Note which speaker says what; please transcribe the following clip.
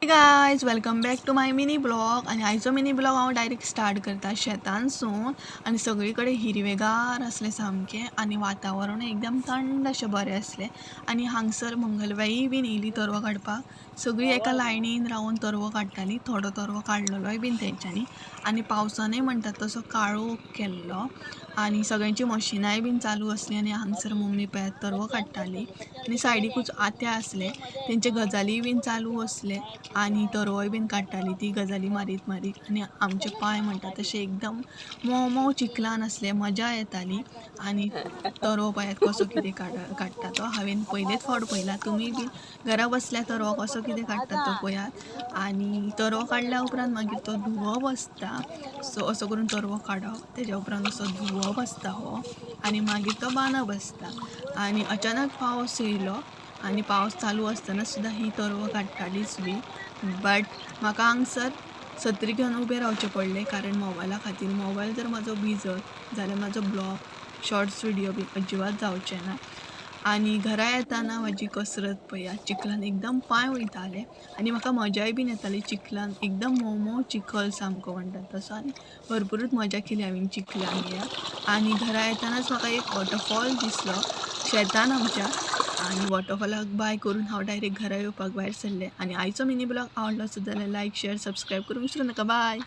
Speaker 1: Guys, welcome back to my mini vlog. आनी आयचो mini blog हांव डायरेक्ट स्टार्ट करता शेतानसून. आनी सगळी कडेन हिरवेगार आसलें सामकें आनी वातावरण एकदम थंड अशें बरें आसलें. आनी हांगसर मंगलबाई बीन येयली तरवो काडपाक. सगळीं एका लायनीन रावन तरवो काडटालीं. थोडो तरवो काडलेलोय बीन तेंच्यांनी. आनी पावसानय म्हणटात तसो काळोख केल्लो आनी सगळ्यांची मशिनांय बीन चालू आसली. आनी हांगसर मम्मी पळयात तरवो काडटाली आनी सायडीकूच आत्या आसले, तेंचे गजाली बीन चालू आसले आनी तरवोय बीन काडटाली ती गजाली मारीत मारीत. आनी आमचे पांय म्हणटा तशे एकदम मोव मोव चिखलान आसले, मजा येताली. आनी तरवो पळयात कसो कितें काडटा तो हांवें पयलेच फावट पळयला. तुमी बीन घरा बसल्या तरवो कसो कितें काडटा तो पळयात. आनी तरवो काडल्या उपरांत मागीर तो धुवप आसता. सो असो करून तरवो काडप, तेज्या उपरांत असो धुवप आसता हो आनी मागीर तो बांदप आसता. आनी अचानक पावस येयलो आनी पावस चालू आसतना सुद्दां ही तरवो काडटालीच बी. बट म्हाका हांगसर सत्री घेवन उबें रावचें पडलें, कारण मोबायला खातीर. मोबायल जर म्हाजो भिजत जाल्यार म्हाजो ब्लॉग शॉर्ट्स व्हिडियो बी अजिबात जावचें ना. आनी घरा येताना म्हाजी कसरत पळयात, चिखलान एकदम पांय वयताले आनी म्हाका मजाय बीन येताली. चिखलान एकदम मोव मोव चिखल सामको म्हणटात तसो. आनी भरपुरूच मजा केली हांवें चिखलान ह्या. आनी घरा येतानाच म्हाका एक वॉटरफॉल दिसलो शेतान आमच्या. आनी वॉटरफॉलाक बाय करून हांव डायरेक्ट घरा येवपाक भायर सरलें. आनी आयचो मिनी ब्लॉग आवडलो आसत जाल्यार लायक, शेअर, सबस्क्रायब करूंक विसरूं नाका. बाय.